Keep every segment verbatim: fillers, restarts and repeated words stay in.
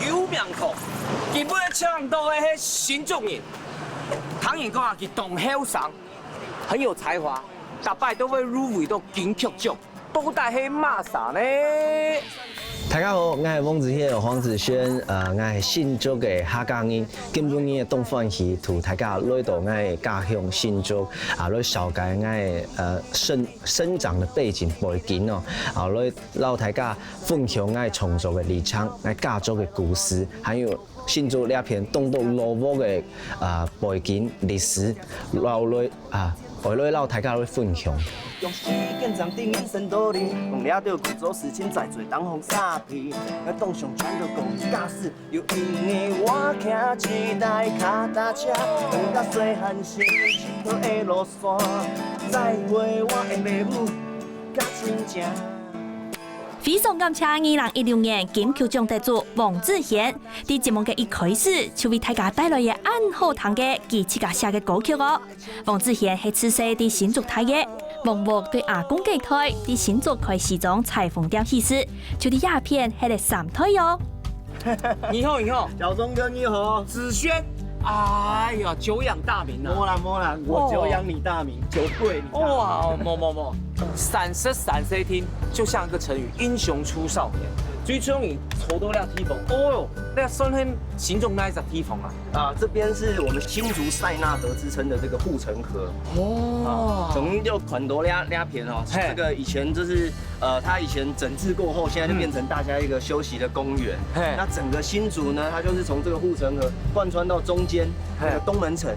有名堂，今晡日請到个係新竹人，聽人講啊，佢當後生，很有才華，逐擺都會入圍到金曲獎，到底係麼儕呢？大家好，𠊎係黃子賢，黃子軒，呃，𠊎係新竹个客家人，今晡日當歡喜同大家來到𠊎个家鄉新竹，啊，來紹介𠊎个呃生生長个背景背景哦，啊，來摎大家分享𠊎創作个歷程，𠊎家族个故事，還有新竹這片當多老屋个啊背景歷史，摎來啊，愛來摎大家來分享。用時間暫停人生道理，用這條古早事情再做當紅沙皮，我當想轉到講歷史。有一日我騎一台腳踏車，回到細漢時，佚佗个路線，再會我个父母佮親情。非常感謝二零一六年金曲獎得主黃子賢，在節目个一開始就為大家帶來个恁好聽个佢自家寫个歌曲哦。黃子賢係自細在新竹大个，黃屋對阿公該代在新竹開西裝裁縫店起始，就在這片歇了三代哦。你好，你好，小鍾哥你好，子軒，哎呀，久仰大名啊！莫啦莫啦，我久仰你大名，久跪你大名。哇，莫莫莫，三十三歲定，就像一個成語，英雄出少年。最重要，你坐到這地方，哦喲，該算係新竹哪一隻地方啊？啊，這邊是我們新竹塞納河之稱的這個護城河。哦，總共就很多兩兩片哦，這個以前就是呃，它以前整治過後，現在就變成大家一個休息的公園。那整個新竹呢，它就是從這個護城河貫穿到中間那個東門城。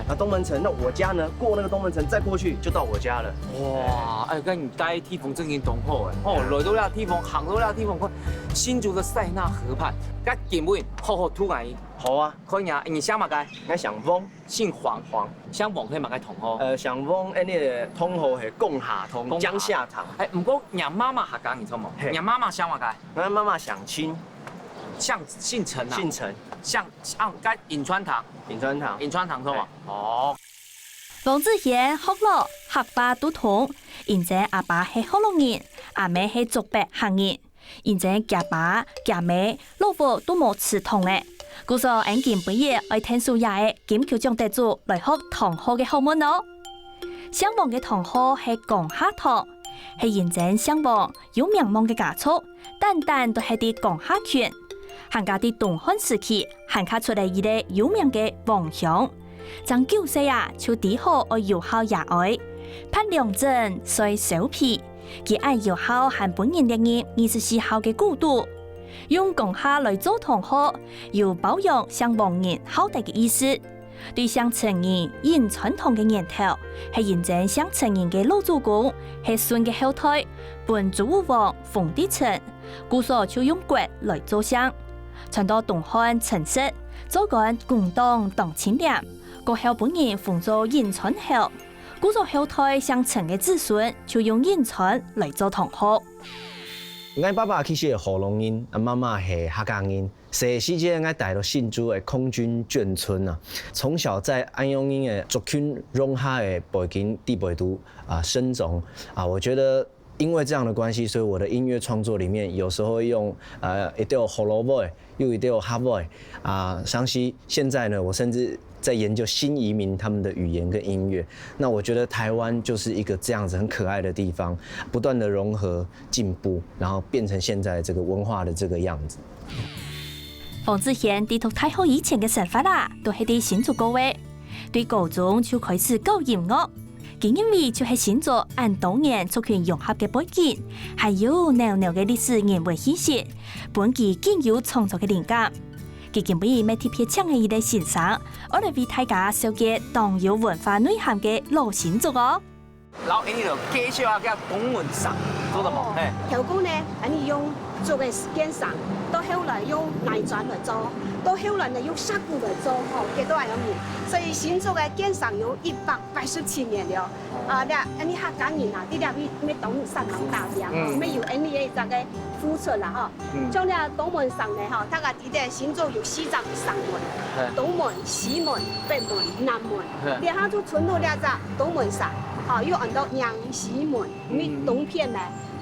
那東門城，那我家呢，過那個東門城再過去就到我家了。哇，哎，該你帶地方正經懂好哎，哦，來到這地方，行到這地方，看新竹的塞納河畔，該今晡日好好吐眼。好啊，看你啊，你姓麼个？該姓黃。 姓黃，黃，姓黃係麼个同學？呃，姓黃，哎，你个同學係江夏同，江夏堂。哎，毋過若媽媽客家人著無？嘿若媽媽姓麼个？我媽媽姓陳，姓姓陳啊？姓陳，姓啊，該潁川堂，潁川堂。潁川堂著無？哦，黃子賢學老客話都通，因為阿爸係學老人，阿姆係竹北客人。 因為厥爸、厥姆、老屋都無祠堂仔，故所𫣆今晡日愛𢯭手這个金曲獎得主來學堂號个學問哦。姓黃个堂號係江夏堂，係因為姓黃有名望个家族，單單都係在江夏郡，還加在東漢時期還較出來一個有名个黃香。正九歲啊，就知好愛有孝爺哀，辦良辰、睡燒被， 佢恁有孝還分人列入二十四孝个古肚，用江夏來做堂號，有褒揚姓黃人孝德个意思。對姓陳人潁川堂个源頭，係因為姓陳人个老祖公係舜个後代，分周武王封在陳，故所就用國來做姓。傳到東漢陳室，做官貢黨當清廉，過後分人封做潁川侯。 故所後代姓陳个子孫就用潁川來做堂號。 𠊎爸爸其實係河洛人，啊媽媽係客家人。細時節𠊎戴到新竹个空軍眷村啊，從小在恁樣个族群融合个背景底背肚啊生長啊，我覺得 因為這樣的關係，所以我的音樂創作裡面有時候會用呃一兜河洛話，又一兜客話啊。像是現在呢，我甚至在研究新移民他們的語言跟音樂。那我覺得台灣就是一個這樣子很可愛的地方，不斷的融合進步，然後變成現在這個文化的這個樣子。 黃子賢在讀大學以前个生活啊，都係在新竹過个。對高中就開始搞音樂，佢因為就係新竹恁多元族群融合个背景，還有濃濃个歷史人文氣息，分佢盡有創作个靈感。佢今晡日乜特別請來一個先生，愛來為大家紹介當有文化內涵个老新竹哦。 然後𫣆俚就介紹下該東門城，做得無？嘿，頭先呢，𫣆俚用竹个建城，到後來用泥磚來做，到後來呢用石牯來做，吼，這都恁樣。所以新竹个建城有一百八十七年了。啊，這𫣆俚客家人啊，在這位乜當生猛打拚，吼，乜有𫣆俚个一隻个付出啦，吼。像這東門城呢，吼，大家 在新竹有四隻城門，東門、西門、北門、南門。這下就伸到這隻東門城，吼，又安到迎西門，因為東片呢，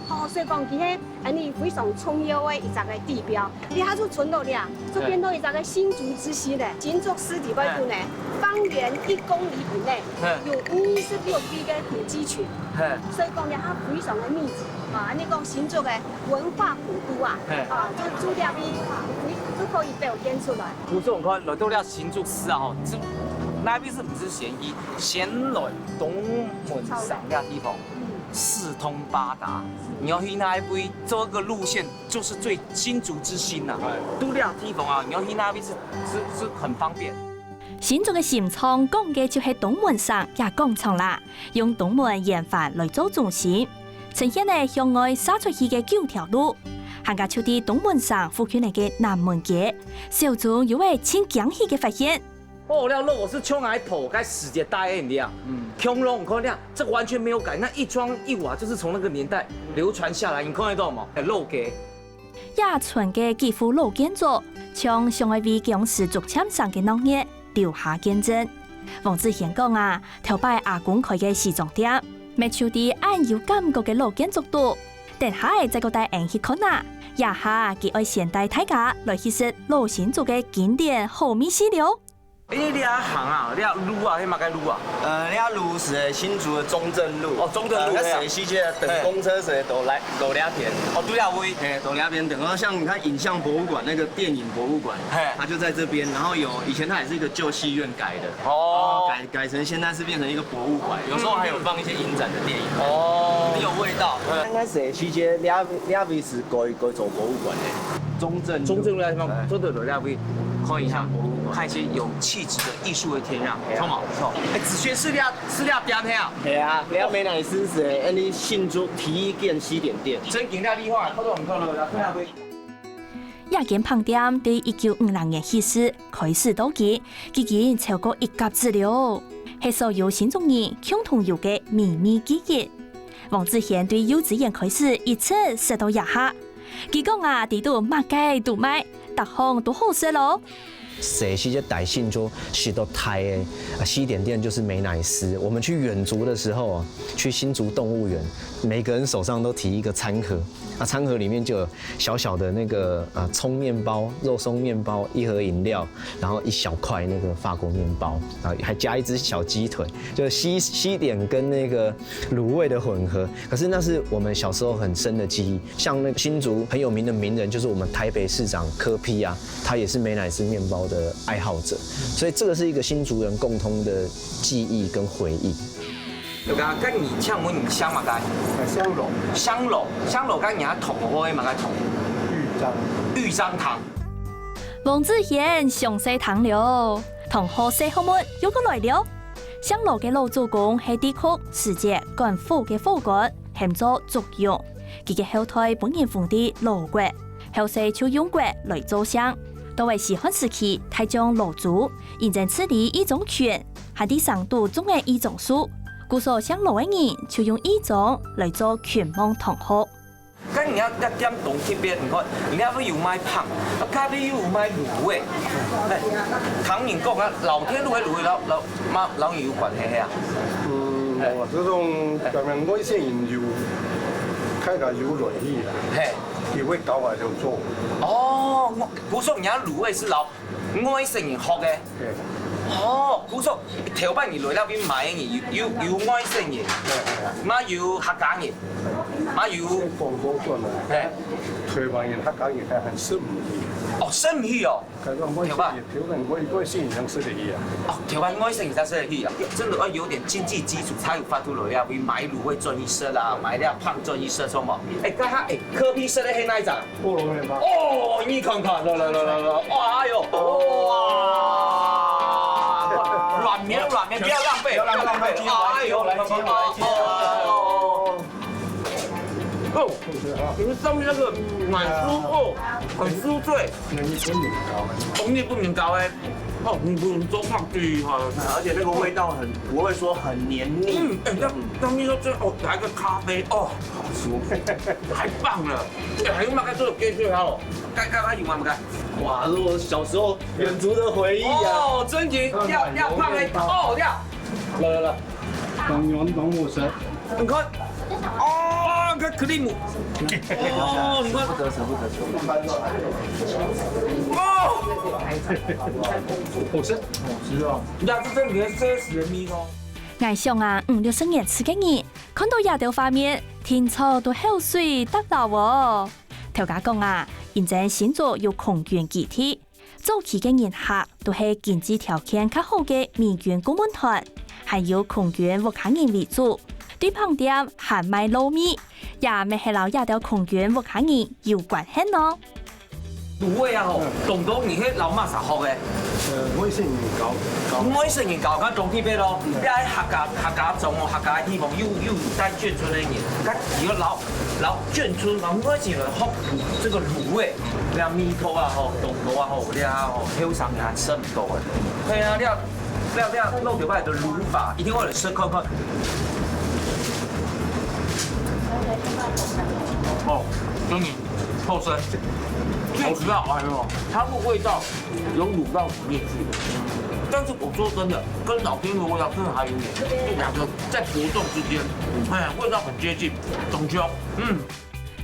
吼，所以講佢係恁呢非常重要个一隻个地標，這下就存到這，就變到一隻个新竹之星咧。新竹市裡背肚呢，方圓一公里以內，有二十六位个古蹟群，所以講呢，它非常个密集啊。恁呢講新竹个文化古都啊，啊，就就這位就可以表現出來。故所你看，來到這新竹市啊，吼，這哪位係毋係仙氣？先來東門城這地方，四通八達，你愛去哪位做一個路線， 就是最新竹之星啊。哎，到這地方啊，你愛去哪位係係係很方便。新竹个心臟講个就係東門城這廣場啦，用東門圓環來做中心，呈現了向外射出去个九條路，還加就在東門城附近个南門街，小中有个盡驚喜个發現。 哦，這路係從來頭該時節帶个，你知啊？嗯，窮龍，你看這，這完全沒有改，那一磚一瓦就是從那個年代流傳下來，你看得到嗎？哎，老街。這村个幾戶老建築，像上一位講師竹籤聲个鬧熱留下見證。黃子賢講啊，頭擺阿公開个西裝店，乜就在恁有感覺个老建築肚。等下再過帶𫣆去看啊，這下佢愛先帶大家來去食老新竹个經典好味緒了。 欸，你這行啊，你這路啊，係麼个路啊？呃，你這路係新竹个中正路。哦，中正路，呃，嘿啊。該細時節等公車時都來，都這片。哦，都這位。嘿，都這片。等到像你看影像博物館那個電影博物館，嘿。它就在這邊，然後有，以前它也是一個舊戲院改的，哦。然後改，改成現在是變成一個博物館，有時候還有放一些影展的電影。哦。很有味道。嗯。該細時節，你這，你這位係改，改做博物館的，中正路。中正路那地方，哎。中正路那位，看一下。 看一些有氣質的藝術的天啊，哎呀。看嘛，看。欸，子軒係這，係這店係啊？係啊，這美乃滋係，欸，你新竹第一間西點店。真經厲害，看到很快樂，來看下去。這間飯店對一九五六年起始，開始到今，已經超過一甲子了，係所有新竹人共同有个美味記憶。黃子賢對幼稚園開始一直食到這下，佢講啊，知道麼个都賣，逐項都好食咯。 細時節帶新竹食到大个，啊，西點店就是美乃滋。我們去遠足的時候啊，去新竹動物園，每個人手上都提一個餐盒，啊，餐盒裡面就有小小的那個，呃，蔥麵包、肉鬆麵包、一盒飲料，然後一小塊那個法國麵包，啊，還加一隻小雞腿，就西，西點跟那個滷味的混合。可是那是我們小時候很深的記憶。 像那個新竹很有名的名人，就是我們台北市長柯P啊，他也是美乃滋麵包的愛好者，所以這個是一個新竹人共通的記憶跟回憶。有个，該你請問你姓麼个？啊，姓羅。姓羅，姓羅，該你个堂號係麼个堂？裕章。裕章堂。黃子賢詳細聽了，堂號細學問又過來了。姓羅个老祖公係帝國時節管府个府官， 喊做祝融。佢个後代分人封在羅國，後世就用國來做姓。到了西漢時期，大將羅珠認真治理義莊郡，還在城肚種了義莊樹，故所姓羅个人就用義莊來做郡望堂號。該人家在店東這邊，你看，人家會有賣飯，啊，隔壁又有賣滷味。欸，聽人講啊，老天路个滷味，老老 嘛，摎你有關係係啊？嗯，嘿。無，這種咱們外省人有，大家有聯繫啦。嘿。佢會教𠊎兜做。哦，𠊎，故所若滷味係摎外省人學个。嘿。哦，故所頭擺你來這位買个人，有，有，有外省人，嘿，嘿，嘿。嘛有客家人，嘛有。講講轉來，嘿。台灣人、客家人還很順利。哦，順利哦。 可是外省人，頭擺。頭擺外，外省人正食得起啊。哦，頭擺外省人正食得起啊，真的要有點經濟基礎，才有法度來啊，為買滷味轉去食啊，買了飯轉去食，是無？欸，剛剛，欸，柯P食个係哪一隻？菠蘿麵包。哦，你看看，來來來來來，哎喲，哇，軟綿軟綿，不要浪費，不要浪費，不要浪費，哎喲，來，來，來，來，來，哦，哦，哦，哦。 哦，你們上面那個奶酥哦，很酥脆。嗯，日本人教的。哦，日本人教的。哦，日本人做飯最厲害。而且那個味道很，不會說很黏膩。嗯，欸，那，那你說這，哦，來個咖啡，哦，好舒服，太棒了。欸，還有麼个做得介紹一下哦？該，該，該有嗎？該，哇，這是我小時候遠足的回憶啊。哦，真的，要，要放在，哦，要。來，來，來。當然當好食。 你看，哦，該克里姆。哦，你看，不得舍，不得舍。哦，好吃，好吃哦。那是真的是食物哦。𠊎想啊，五六十年次个人，看到這兜畫面，定著都口水答流哦。頭家講啊，因為新竹有空軍基地， 早期个人客都係經濟條件較好个美軍公務團，還有空軍屋下人為主。對飯店還賣滷味，也乜係摎這兜空軍屋下人有關係呢。滷味啊吼，當多你係摎麼儕學个？呃，外省人教，教。外省人教，看中特別咯，你愛客家，客家庄哦，客家地方又，又帶眷村个人，看你要摎，摎眷村，摎外省人學這個滷味。 這味道啊吼，當多啊吼，這吼，後生人還食毋到个。係啊，這，這，這老頭擺个滷法，一定愛來食看看。哦，真的，好吃。最主要還有，它的味道有滷到裡面去。但是我說真的，跟老天鵝味道真的還有點，這兩個在伯仲之間，哎，味道很接近，中秋，嗯。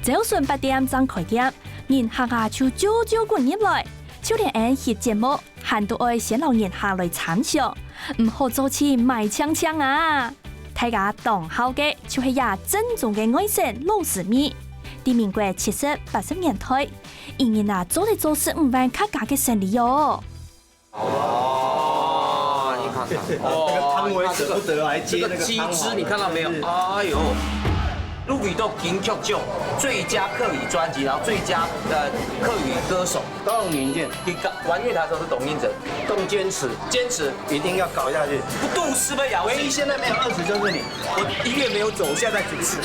朝晨八點正開店，人客啊就招招滾入來，就連𫣆翕節目，還都愛先摎人客來參詳，毋好做起賣淨淨啊！大家當好个就係這正宗个外省老字味。在民國七十、八十年代，一日啊做得做四五萬客家个生理哦。 哦，你看看，哦，那個湯唯捨不得來接那個湯，這個雞汁，你看到沒有？哎呦，入圍到金曲獎最佳客語專輯，然後最佳，呃，客語歌手。當年見，你搞玩樂團的時候是董英哲，更堅持，堅持，一定要搞下去。不，都是被咬唯一現在沒有二十就是你。我音樂沒有走，我現在在主持。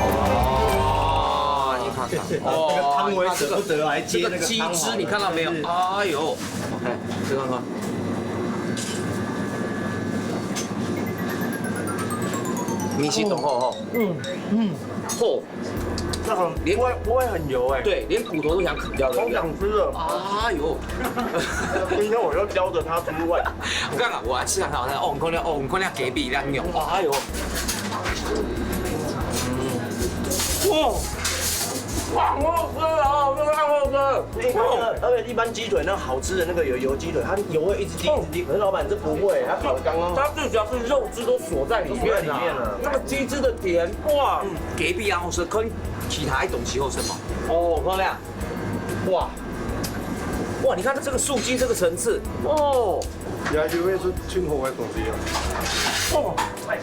哦，你看看，哦，那個湯唯捨不得來接那個湯，這個雞汁，你看到沒有？哎呦，OK，吃看看。米線當好吼，嗯嗯，好。 那很，連不會，不會很油欸。對，連骨頭都想啃掉，對不對？好想吃了。哎呦，今天我就叼著它出外。我剛剛我還吃看看，哦，你看那，哦，你看那隔壁那樣，哎呦，哇，哇，好好吃啊，這個太好吃了。一般的，而且一般雞腿那好吃的那個有油雞腿，它油會一直滴一直滴，可是老闆這不會，它烤得剛剛好。它最主要是肉汁都鎖在裡面啊，鎖在裡面了。那個雞汁的甜，哇， 隔壁啊，好食，看其他个東西好食無？哦，漂亮！哇，哇，你看這個素雞這個層次，哦，也有味是清火的東西啊。哦，哎，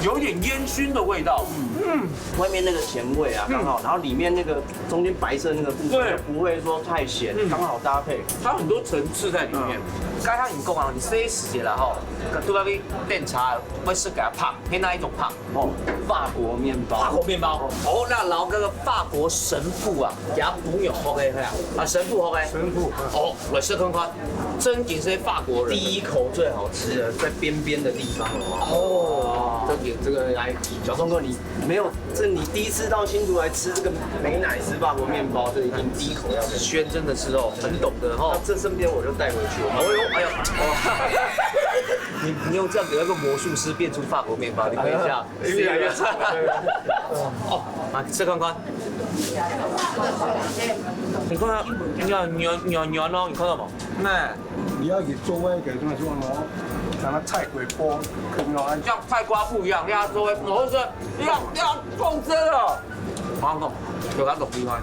有一點煙燻的味道，嗯，外面那個鹹味啊，剛好，然後裡面那個中間白色那個部分，對，不會說太鹹，剛好搭配。它很多層次在裡面。該下你講啊，你細時節啦吼，拄仔去點茶，會食該个飯，係哪一種飯？ 哦，法國麵包。法國麵包。哦，那然後那個法國神父啊，給他補肉學个係啊，啊，神父學个。神父，嗯。哦，來試看看，真正是法國人。第一口最好吃的，在邊邊的地方了。哦，這點這個來，小鍾哥，你沒有，這你第一次到新竹來吃這個美乃滋法國麵包，這一定第一口要先。軒真的是哦，很懂得哈。那這順便我就帶回去，我們。哦喲，哎呀，哦。 你你用這樣子那個魔術師變出法國麵包，你看一下，越來越長。哦，啊，試看看。你看它，你看軟軟軟哦，你看到無？那你愛去做那個怎麼說呢？像那菜瓜布，有沒有？像菜瓜布一樣，要做，我是說要要夠真了。我跟你講，有那種地方，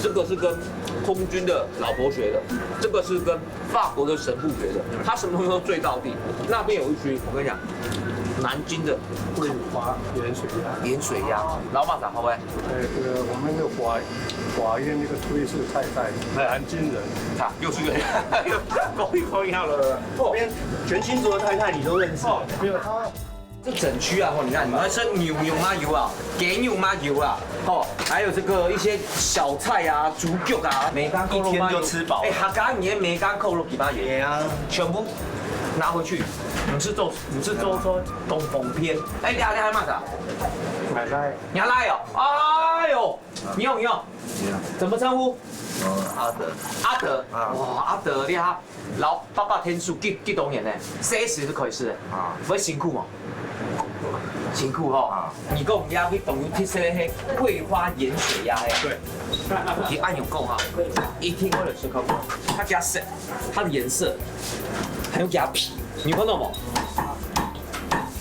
這個是跟空軍的老婆學的，這個是跟 法國的神父學的，他什麼東西都最道地。那邊有一區，我跟你講，南京的桂花鹽水鴨。鹽水鴨，然後嘛啥好不好？呃，這個我們的花花園那個推是太太，哎，南京人。啊，又是個，又講一講一樣了。哦，這邊全新竹的太太你都認識？哦，沒有他。 這整區啊，吼，你看，你看，像牛肉嘛有啊，雞肉嘛有啊，吼，還有這個一些小菜啊、豬腳啊，梅干扣肉嘛有。一天就吃飽了。哎，客家人的梅干扣肉幾把有？對啊。全部拿回去，毋使做，毋使做，做東風篇。哎，你還，你還賣啥？買菜。你還來哦？哎喲！你好，你好，怎么称呼？阿德。阿德，哇，阿德厉害！老爸爸天数几几多年呢？三十就开始了，啊，会辛苦吗？辛苦吼。啊，你讲你要去懂得特色的桂花盐水鸭，对，你按样讲哈，一定会有吃看过，他家色，它的颜色，还有给它皮，你看到吗？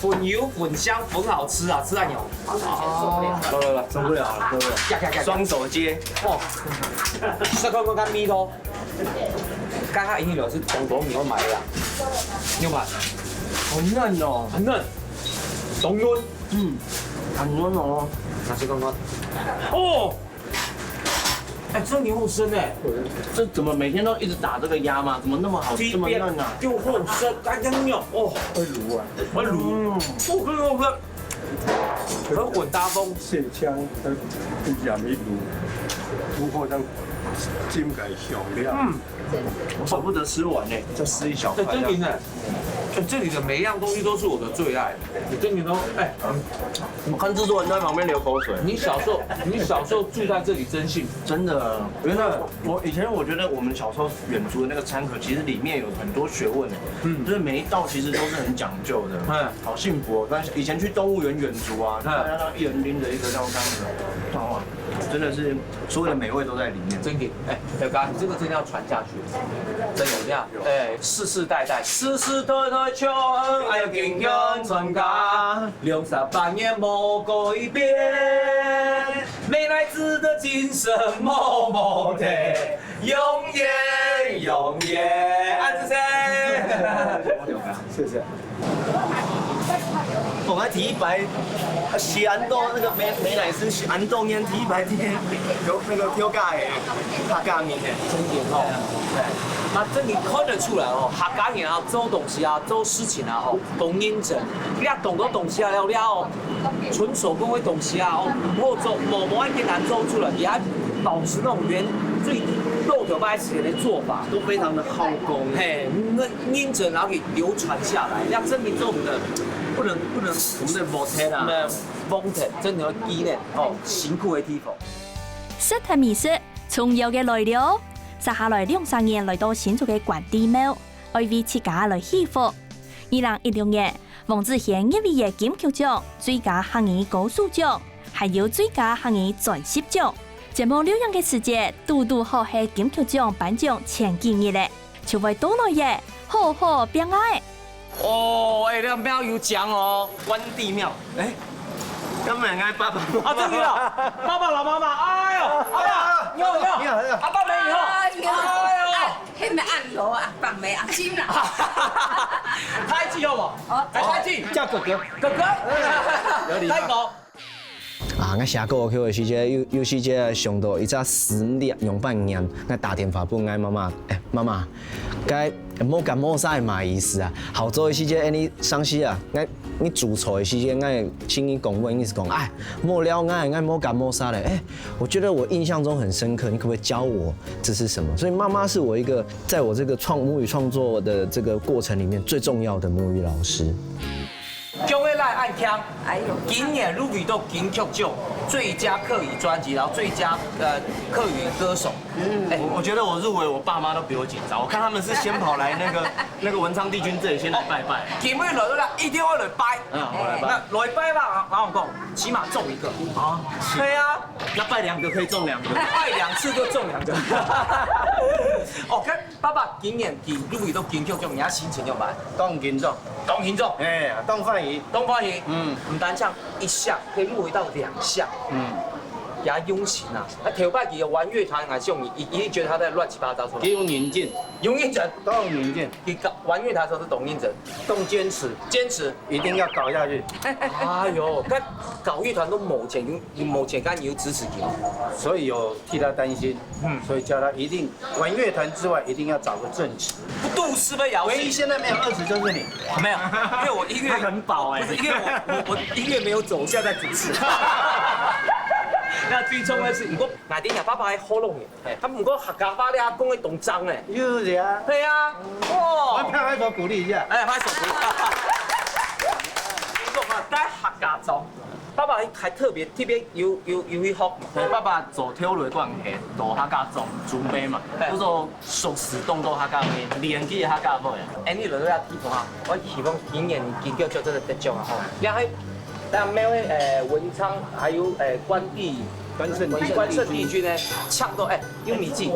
粉油粉香粉好吃啊，吃按样。哦，来来来，受不了了，受不了。呀呀呀，双手接。哦，吃看看看味道。 刚刚一定有是东东你要买的啦，你有买？好嫩哦，很嫩，东嫩，嗯，很嫩哦。拿去看看。哦，哎，这牛肉参哎，这怎么每天都一直打这个鸭吗？怎么那么好，这么嫩啊？又厚身，干干净净哦，会卤啊，会卤，嗯，不可以不可以，很混搭风。麝香，它比较没卤，不过像浸改香料。嗯，我舍不得吃完呢，再吃一小块。哎，真的呢，哎，这里的每一样东西都是我的最爱，我真的都哎，我看制作人在旁边流口水。你小时候，你小时候住在这里真幸福。真的，原来我以前我觉得我们小时候远足的那个餐盒，其实里面有很多学问的，嗯，就是每一道其实都是很讲究的，嗯，好幸福哦。但是以前去动物园远足啊，大家都一人拎着一个这样餐盒，哇，真的是所有的美味都在里面。真的，哎，表哥，你这个真的要传下去，真的这样，哎，世世代代，世世代代就哎呀，健康传家，两三百年无改变，美乃滋的精神默默的，永远永远，安子生。谢谢。我们第一排，是安东那个美美乃滋，是安东烟第一排店，有那个丢盖，他干面的。真的哦，对，那这里看得出来哦，客家人啊，做东西啊，做事情啊，哦，懂认真，你要懂得东西啊，了了哦，纯手工的东西啊，哦，然后做某某一点难做出来，也要保持那种原最肉头白时的做法，都非常的耗工。嘿，那认真然后给流传下来，要证明这种的不能不能我们的 vote 啊，那 vote 真的要纪念哦，辛苦的地方。食同美食，重要个來了。接下來兩三年來到新竹个關帝廟，愛為自家來祈福。二零一六年，黃子賢入圍个金曲獎最佳客語歌手獎，還有最佳客語專輯獎。節目錄影个時節，堵堵好係金曲獎頒獎前幾日咧，就會到來耶，好好拚啊！哦，哎，那廟有獎哦，關帝廟，哎，根本應該爸爸啊，真的啊，爸爸老妈妈，哎呦，哎呀，你好你好，你好你好阿爸没你好，哎呦哎呦，哎，迄个阿罗啊，放梅阿金啦。开机好不好？哦来开机，叫哥哥。哥哥，有礼貌开口。啊，𠊎寫歌曲个時節，有有時節想到一隻失戀樣般个人，𠊎打電話分𠊎媽媽，哎，媽媽，該無感冒啥个麼个意思啊？好做个時節，哎，你傷心啊？𠊎你煮菜个時節，𠊎請你講，我意思講，哎，莫了，𠊎𠊎無感冒啥咧，哎，我覺得我印象中很深刻，你可不可以教我這是什麼？所以媽媽是我一個，在我這個創母語創作的這個過程裡面最重要的母語老師。 恭喜來安康，哎呦，今年入圍到金曲獎最佳客語專輯，然後最佳呃客語歌手。哎，我我觉得我入围，我爸妈都比我紧张。我看他们是先跑来那个那个文昌帝君这里先来拜拜。今日來到啦，一定要來拜。嗯，我来拜。那來拜吧，然後講，起碼中一個。啊，對啊，那拜两个可以中两个。拜兩次就中兩個。OK，爸爸今年入圍到金曲獎，你个心情有無？當緊張，當興奮，哎，當歡喜，當歡喜。嗯毋單淨一項，可以入圍到兩項，嗯，也用心啊。那頭擺佢有玩樂團，還是用你，一一定覺得他在亂七八糟什麼？給我認真，用認真，當認真，佢搞玩樂團的時候是懂認真，當堅持，堅持。一定要搞下去。哎呦，看搞樂團都無錢，有有無錢，該你有支持佢嗎？所以有替他擔心，嗯所以叫他一定玩樂團之外，一定要找個正職。不都是被搖醒？唯一現在沒有二職就是你，沒有，因為我音樂他很飽哎不是因為我我我音樂沒有走，我現在在主持。那最重要的是，你講，哪天你爸爸還好弄你，哎，他們講客家話咧，講个當正呢。又是啊，對啊，哦，我拍拍手鼓勵一下。哎，拍手鼓勵。你講啊，在客家庄，爸爸還特別特別有有有去學嘛？爸爸做頭路个關係，到客家庄做兵嘛，嘿。故所熟識當多客家話，年紀客家話啊。恁樣來到地方啊，我希望今年金曲獎真的得獎啊吼。你看，咱廟个呃文昌，還有呃關帝關聖帝君呢，搶到哎有米記，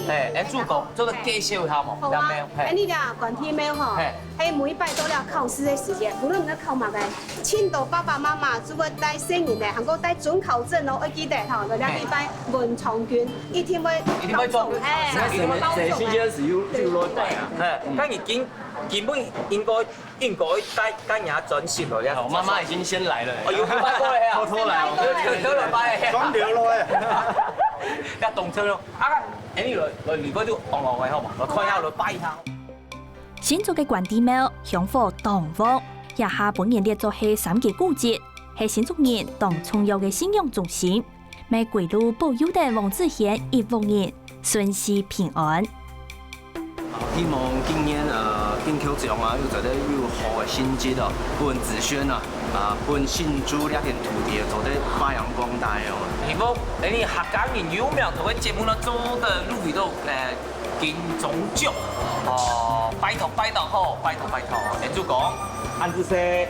哎，哎，主公，做得介紹一下無？好啊，咱廟，嘿。哎，你講關帝廟吼，嘿。 係每擺到了考試个時節，無論你考麼个，盡多爸爸媽媽就會帶細人仔，還過帶准考證哦，愛記得吼，來這禮拜文昌君一定會一定會中，哎，一定會中。這新鮮事又又來擺啊！哎，該你今今晡應該應該帶帶人專心咯，你看。哦，媽媽已經先來了。哦，有有拜過了呀，偷偷來哦，有有有來拜了。裝流了哎。要懂車咯啊！哎，你來來，你過就戇戇个好無？來看一下，來拜一下。 新竹个關帝廟香火當旺，這下分人列做係三級古蹟，係新竹人當重要个信仰中心，乜歸路保佑等黃子軒一屋人順序平安。希望今年呃金曲獎啊，又做得有好个成績哦，分子軒啊，啊分新竹這片土地做得發揚光大哦。希望恁樣客家人有名，做个節目呢做得入圍到呃 金鐘獎。哦，拜託拜託吼，拜託拜託，恩主公。恁仔細。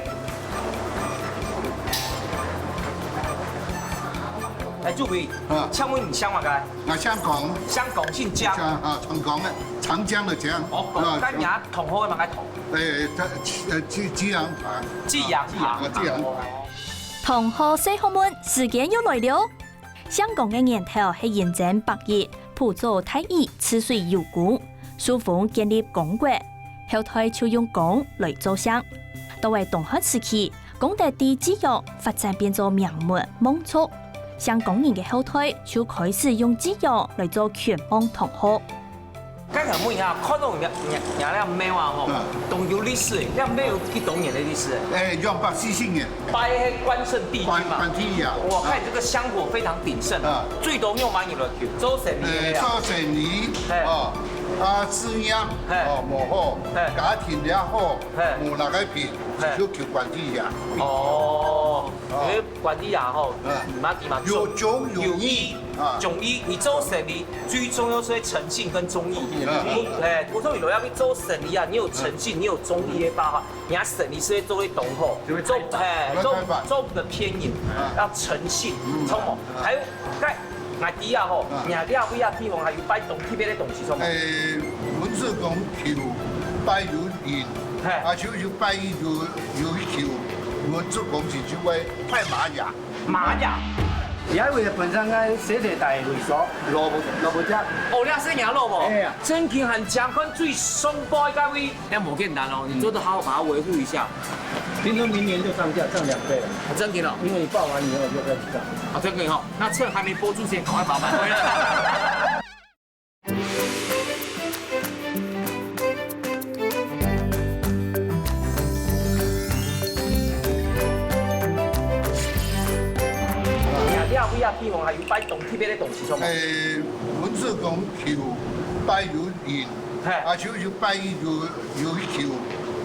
哎，主委，啊。請問你姓麼个？我姓江。姓江，姓江。啊，長江个，長江个江。哦，江，啊，該你同學个麼个同？哎，他，呃，濟，濟陽堂。濟陽堂。啊，濟陽堂。同學細學問，時間又來了。 姓江个源頭係仁宗伯一輔佐太乙治水有功，受封建立江國，後代就用江來做姓。到了東漢時期，江德在濟陽發展變做名門望族，姓江人个後代就開始用濟陽來做權望堂號。 剛才問一下，看到你你你那廟啊吼，嗯。當有歷史誒，那廟有幾多年的歷史誒？哎，兩百四十年。拜那關聖帝君嘛。關，關帝爺。我看你這個香火非常鼎盛啊，啊。最多用蠻有了，做生意哎，的啊。做生意，哎。哦，啊，事業，哎。哦，無好，哎。家庭也好，哎。無那個病，哎。就求關帝爺。哦，哦。因為關帝爺吼，嗯。嘛地嘛有忠有義。有義。 啊。忠義，你做生意最重要是誠信跟忠義。嗯。哎，我說你若要去做生意啊，你有誠信，你有忠義个話，你个生意係會做得當好。就會做，哎，做，做毋得騙人，啊。要誠信，嗯。著無？還有，該，𠊎知啊吼，啊。你這位啊地方還有拜當特別个東西，著無？哎，文字講求拜有人，嘿。啊，就，就拜有，有求，文字講是就會拜馬爺。 馬爺。這位本身个細細大位所，蘿蔔，蘿蔔汁。哦，這係若蘿蔔。哎呀。真經還講看最上背該位。這無簡單哦，你做得好好把它維護一下。聽說明年就上架，漲兩倍了。啊，真的哦。因為你報完以後就開始漲。啊，真的哦。那趁還沒播出前，趕快把它買回來。 你啊，你啊，位啊，地方還有拜當特別个東西，著無？誒，文字講求拜有人，嘿。啊，就，就拜有，有求，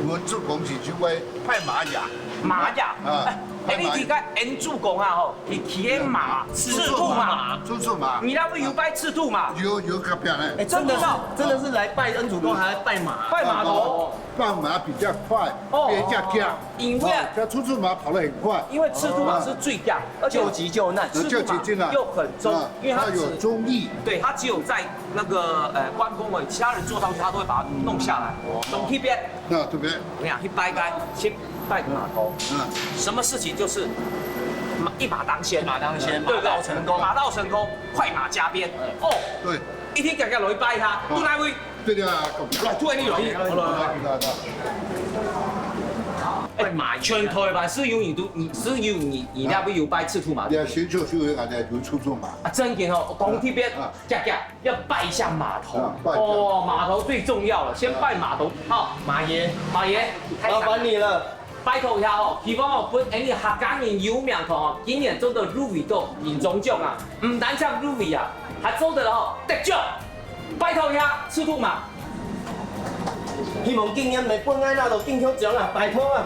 文字講是就會拜馬爺。馬爺？啊，哎，拜馬爺。你這個恩主公啊，吼， 佢騎个馬，赤兔馬。赤兔馬。你那位有拜赤兔馬？有，有隔壁呢。哎，真的是，真的是來拜恩主公，還來拜馬。拜馬頭。哦，拜馬比較快，哦，比較強。因為啊，哦，這赤兔馬跑得很快。因為赤兔馬是最強，而且救急救難。赤兔馬救急救難。又很忠，啊，因為它只，它有忠義。對，它只有在那個，呃，關公而已，其他人坐上去，它都會把它弄下來。哦。總體邊 那對不對？我跟你講，去拜該，先拜個碼頭。嗯。什麼事情就是馬，一馬當先，一馬當先，對不對？馬到成功。馬到成功，快馬加鞭。哦，對。一定要落去拜佢，哦。對哪位？對的啊，來，對你落去。好了，好了，好了。哎，全台灣係有你都，你係有你，你那位有拜赤兔馬？你要先做，就會感覺有赤兔馬。啊，真的哦，講這邊，啊。 遽遽，要拜一下碼頭。啊，拜一下。哦，碼頭最重要了，先拜碼頭。好，馬爺，馬爺，麻煩你了。拜託一下哦，希望哦，分𠊎等客家人有名堂哦，今年做得入圍到金鐘獎啊，毋單淨入圍啊，還做得哦，得獎。拜託一下，赤兔馬。希望今年毋會分𠊎拿到金曲獎啊，拜託啊。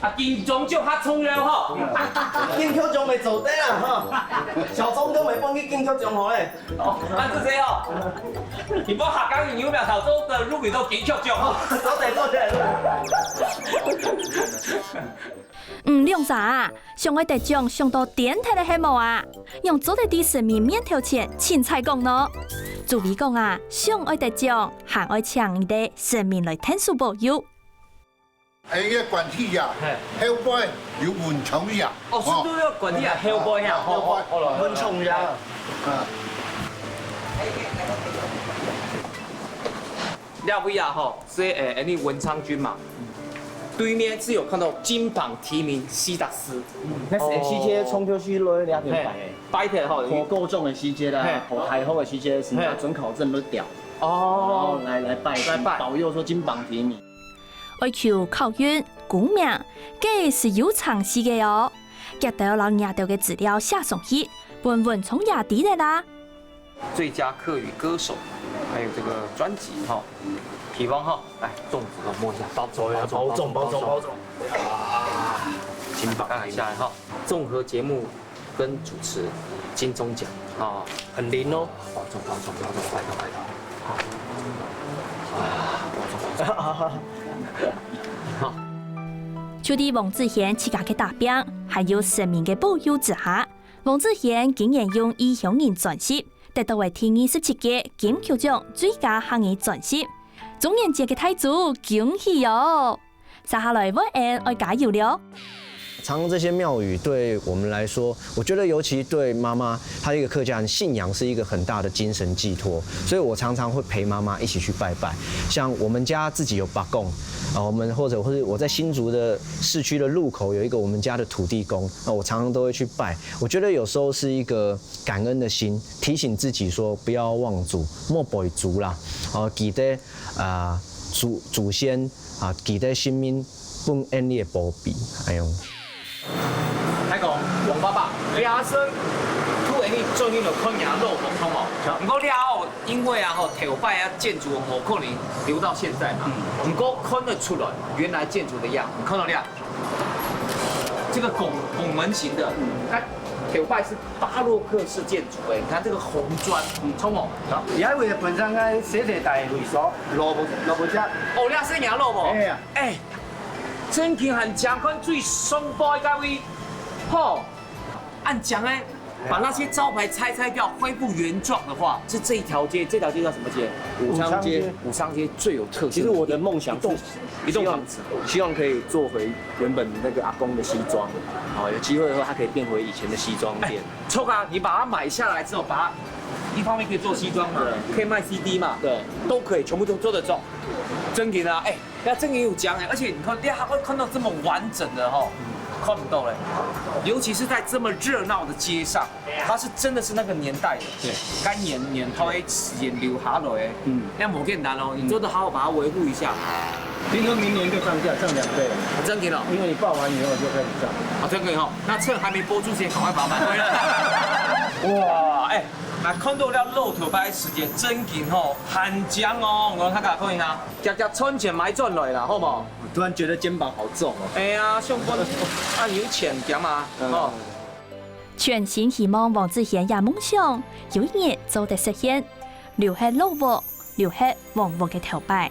啊，金鐘獎較重要吼。金曲獎袂做得啦吼，小鐘都袂放去金曲獎好咧。哦，啊，係這哦。你無客家人有名頭做得入圍到金曲獎吼。做得做得。嗯，兩儕啊，想愛得獎想到顛倒个係無啊？仰做得在神明面頭前凊彩講喏？朱偉講啊，想愛得獎，還愛請你兜神明來𢯭手保佑。 哎，這管體啊，嘿。後背有文昌爺。哦，係都有管體啊，後背啊，吼，後背。好了，文昌爺。啊。這位啊，吼，係，誒，誒，你文昌君嘛，對面係有看到金榜題名四十四。該係四界衝出去落去兩點半誒。嘿，拜天吼，火夠重的時節啦，嘿。火太厚的時節，是拿准考證都掉。哦。然後來，來拜，來拜。保佑說金榜題名。 愛求考運、功名，該係有程序个哦。遽兜摎若兜个資料寫上去，分文昌爺知得啦。最佳客語歌手，還有這個專輯哈，提供哈，來，粽子給我摸一下，包粽，包粽，包粽，包粽，包粽。啊，請把它拿下來哈。綜合節目 跟主持金鐘獎啊，很靈哦。保重，保重，保重，拜託，拜託。啊，保重，保重。好。就在黃子賢自家个打拚，還有神明个保佑之下，黃子賢今年用《異鄉人》專輯，得到了第二十七屆金曲獎最佳客語專輯。中元節个大獎，恭喜哦！ 接下來，文恩愛加油了。常常這些廟宇對我們來說，我覺得尤其對媽媽，她一個客家人，信仰是一個很大的精神寄託，所以我常常會陪媽媽一起去拜拜。像我們家自己有伯公，啊，我們或者，或者我在新竹的市區的路口有一個我們家的土地公，那我常常都會去拜。我覺得有時候是一個感恩的心，提醒自己說不要忘祖，莫背祖啦，哦，記得 啊，祖，祖先啊，佢个性命分𠊎俚个保庇，哎喲。還講，王爸爸，這下突然你最近有看人家漏風通哦。毋過這下哦，因為啊吼，頭擺啊建築無可能留到現在嘛。毋過看得出來，原來建築的樣，你看到這樣，這個拱，拱門型的，它頭擺是巴洛克式建築誒，你看這個紅磚，嗯，衝哦。 這位本身个設計大會所，蘿蔔，蘿蔔汁。哦，你係人蘿蔔？哎呀。哎，真經還講看最上背該位，吼，恁講誒，把那些招牌拆拆掉，恢復原狀的話，是這一條街，這條街叫什麼街？武昌街。武昌街。武昌街最有特色的。其實我的夢想是一棟，一棟房子，希望可以做回原本那個阿公的西裝，好，有機會的話，它可以變回以前的西裝店。哎， 著啊，你把它買下來之後，把它一方面可以做西裝嘛，對。可以賣C D嘛，對。都可以，全部都做得做。真的啊，哎，那真的有講哎，而且你看，大家會看到這麼完整的吼，看不到嘞。尤其是在這麼熱鬧的街上，它是真的是那個年代的，對。該年，年代的時間留下來的，嗯。那無簡單哦，你做得好好把它維護一下。聽說明年就漲價，漲兩倍了。真的哦。因為你報完以後就開始漲。啊，真的哦。 那趁還沒播出前，趕快把它買回來。哇，哎，那看到這漏頭擺个時間，真經吼，還靚哦，我看看看一下，夾夾賺錢買轉來啦，好無？我突然覺得肩膀好重哦。哎呀，上班啊，有錢夾嘛，嗯。吼。全心希望黃子賢這夢想有一日做得實現，留下老屋，留下黃屋个頭擺。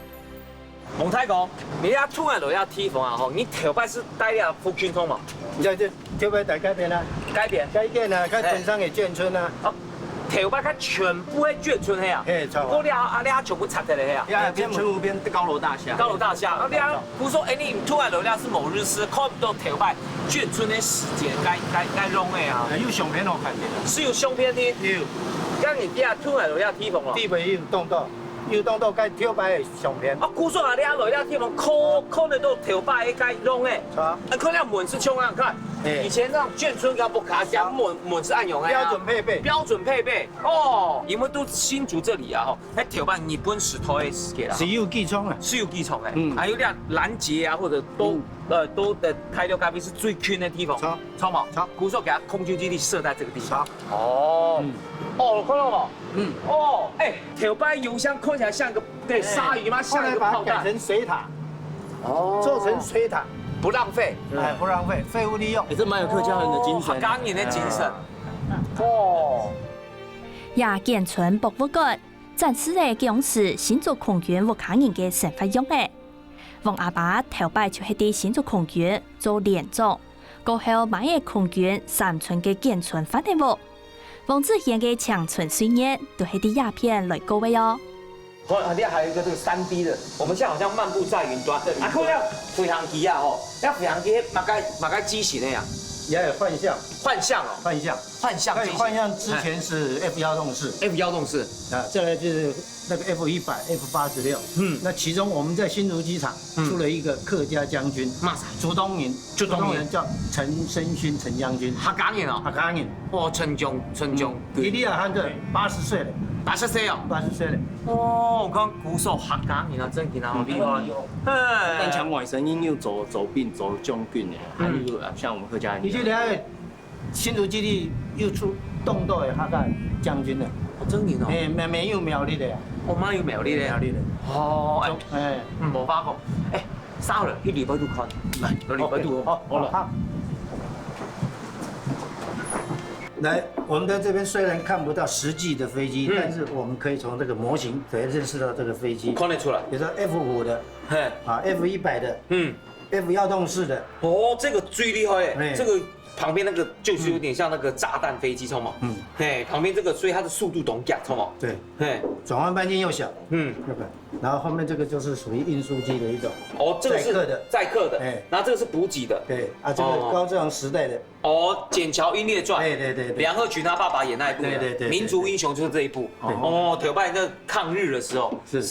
王大哥，你這迵來這地方啊，吼，你頭擺係戴這福建通無？對，對，頭擺戴該片啊。該片？該片啊，該本身个眷村啊。哦，頭擺佢全部係眷村係啊？嘿，著啊。毋過這啊，這全部拆忒了係啊？呀，眷村湖邊高樓大廈。高樓大廈，啊，這，比如說，哎，你迵來這係無意思，看毋到頭擺眷村个時間，該，該，該弄个啊。有相片好看个。係有相片个。有。該你這迵來這地方哦。地方有動到。 有當多个頭擺个相片。啊，故所啊，你啊來這地方看，看得到頭擺个該弄个。啊。啊，看那門係像恁樣，看，嘿。以前那眷村个屋下，像門，門係恁樣个啊。標準配備。標準配備，哦，因為都新竹這裡啊，吼，該頭擺日本時代个時間啦。係有機床啊。係有機床个，嗯。還有那攔截啊，或者都，嗯。呃，都的開了咖啡是最近的地方。著。著無？著。故所給它空軍基地設在這個地方。著。哦。嗯。哦，看到無？嗯。哦，哎， 頭擺油箱看起來像個，對，對，鯊魚嗎？像一個炮彈。後來把它改成水塔。哦。做成水塔。不浪费，哎，不浪费，废物利用。也是蛮有客家人的精神。客家人的精神。哦。也建村博物館展示了當時新竹空軍屋下人个生活樣仔。王阿爸頭擺就係在新竹空軍做連長，過後買个空軍三村个建村番仔屋。王子賢个青春歲月都係在這片來過个哦。 哦，啊，你還有一個這個三D的，我們現在好像漫步在雲端。啊，看到飛行機啊，吼，那飛行機嘛該嘛該機型的呀？也有幻象，幻象哦，幻象，幻象機型，可以幻象之前是 F 幺洞四，F 幺洞四，啊，再來就是那個 F 一百、F 八十六。嗯，那其中我們在新竹機場出了一個客家將軍，嘛，竹東人，竹東人叫陳昇勳陳將軍，客家人哦，客家人。哦，陳將，陳將，對，伊厲害，他這八十歲了，八十歲哦，八十歲了。 哦，我看鼓手客家人啊，真的啊，好厲害。嗯，但像外省人又做做兵做將軍的，還有啊，像我們客家人，你就了解新竹基地又出當多个客家將軍了。哦，真的哦。哎，乜乜有苗栗个啊。哦，嘛有苗栗个。苗栗个。哦，哎，哎，嗯，無法講。哎，啥了？去禮拜度看。來，禮拜度。好，好了。好。 來，我們在這邊雖然看不到實際的飛機，嗯，但是我們可以從這個模型可以認識到這個飛機。看得出來。比如說 F 五的，嘿，啊，F 一百的，嗯，F 幺洞四的。哦，這個最厲害耶，嘿，這個旁邊那個就是有點像那個炸彈飛機，知道嗎？嗯，嘿，旁邊這個，所以它的速度當強，知道嗎？對，嘿，轉彎半徑又小，嗯，對不對？然後後面這個就是屬於運輸機的一種，哦，這個是載客的，載客的，哎，然後這個是補給的，對，啊，這個高志航時代的，哦，筧橋英烈傳，對對對對，梁赫群他爸爸演那一部的，對對對對，民族英雄就是這一部。對，哦，頭擺那抗日的時候是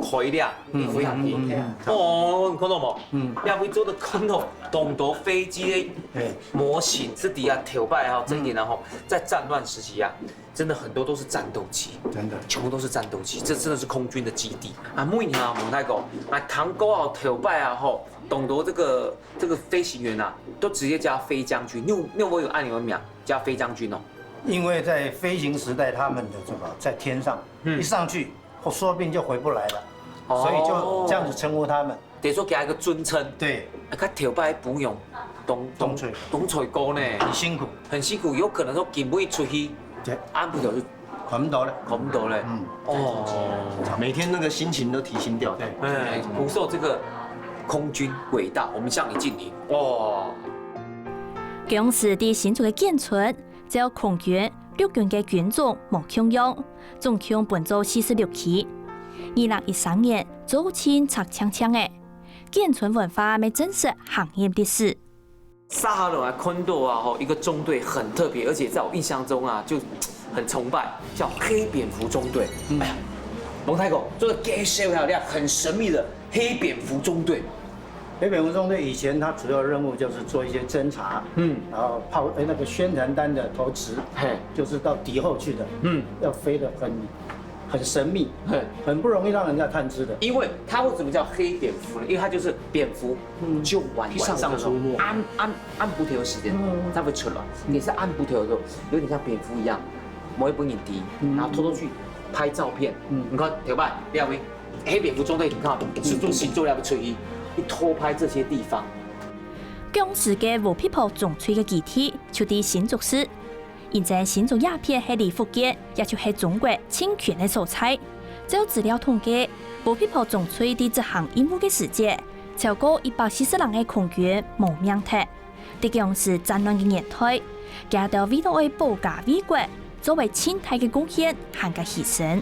開這飛行機，嗯嗯嗯，哦，你看到無？嗯，也會做得看到當多飛機的模型，是底下頭擺哈，真的然後在戰亂時期啊，真的很多都是戰鬥機，真的，全部都是戰鬥機，這真的是空軍的基地啊。每年啊，問大哥，啊，聽講哦，頭擺啊吼，當多這個這個飛行員啊，都直接叫飛將軍。你有你有沒有按你們名叫飛將軍哦？因為在飛行時代，他們的這個在天上，嗯，一上去，說不定就回不來了，哦，所以就這樣子稱呼他們。等於說給他一個尊稱。對，啊，佢頭擺不用動動動嘴動嘴高呢，很辛苦，很辛苦，有可能說緊不出去，對，按不了就看不到了，看不到了。嗯，哦，每天那個心情都提心吊膽。對，哎，鼓受這個空軍偉大，我們向你敬禮。哦，當時在新竹个筧村， 照空軍、陸軍个軍種無共樣，總共分做四十六區。二零一三年做清拆淨淨仔，筧村文化乜正式行入歷史。沙哈羅還看到啊，吼，一個中隊很特別，而且在我印象中啊，就很崇拜，叫黑蝙蝠中隊。哎呀，龍太狗，這個介紹一下，很神秘的黑蝙蝠中隊。 黑蝙蝠中隊以前它主要任務就是做一些偵查，嗯，然後炮，哎，那個宣傳單的投擲，嘿，就是到敵後去的，嗯，要飛得很，很神秘，嘿，很不容易讓人家探知的。因為它為什麼叫黑蝙蝠呢？因為它就是蝙蝠，嗯，就晚上的時候，晚上出沒，暗暗暗晡頭的時間，嗯，它會出來，也是暗晡頭的時候，有點像蝙蝠一樣，不會分人知，然後偷偷去拍照片。嗯，你看，頭擺，你看沒？ 黑蝙蝠中隊，你看，製作新做了个吹衣，去偷拍這些地方。當時个烏皮婆中隊个基地就在新竹市，因為新竹這片係離福建，也就係中國盡近个所在。照資料統計，烏皮婆中隊在執行任務个時節，超過一百四十人个空軍無命忒。 在當時戰亂个年代，佢兜為著愛保家衛國，做為盡大个貢獻，還加犧牲。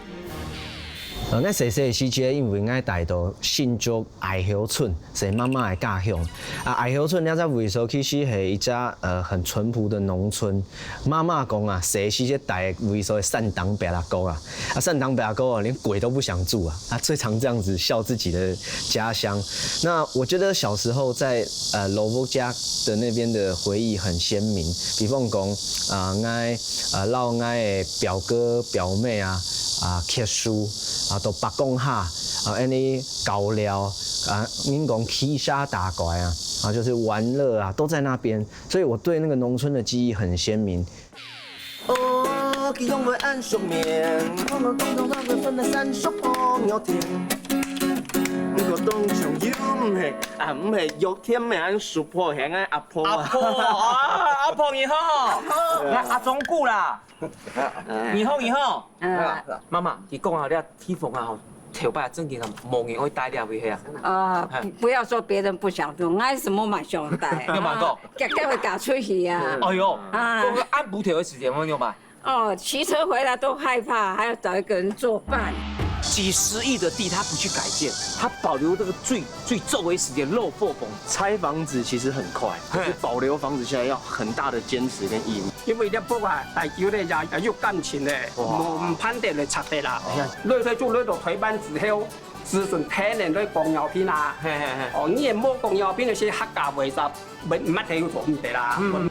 呃，𠊎細細个時節，因為𠊎戴到新竹愛河村，係媽媽个家鄉。啊，愛河村這隻位所其實係一隻，呃，很淳樸的農村。媽媽講啊，細細个戴个位所係山東白鷡鷥啊。 啊，山東白鷡鷥哦，連鬼都不想住啊！啊，最常這樣子笑自己的家鄉。那我覺得小時候在，呃，老屋家的那邊的回憶很鮮明，比方講，啊，𠊎，呃，摎𠊎个表哥表妹啊，啊，蹶樹，啊，到伯公下，啊，恁呢搞聊，啊，人講騎沙打拐啊，啊，就是玩樂啊，都在那邊，所以我對那個農村的記憶很鮮明。 哦，佢仰會恁熟面，講到當中那個分了三叔婆聊天。毋過當像又毋係啊，毋係有天命恁super型个阿婆啊。阿婆啊，阿婆你好，來阿忠牯啦，你好你好。啊，媽媽，你講啊，你地方啊，頭擺正經啊，無人會戴這位係啊。啊，不不要說別人不想戴，𠊎係無嘛想戴。你有買過？遽遽會嫁出去啊。哎呦，啊，講个暗晡頭个時間，我有買。 哦，騎車回來都害怕，還要找一個人作伴。幾十億的地，他不去改建，他保留這個最最周圍時間漏破风。拆房子其實很快，可是保留房子現在要很大的堅持跟毅力。因為這屋啊，大久咧也也有感情咧，無毋盼得來拆得啦。累退就累到退班之後，子孫天天都講尿片啊。嘿嘿嘿。哦，你也無講尿片，那些客家話啥，沒沒得有做毋得啦。嗯。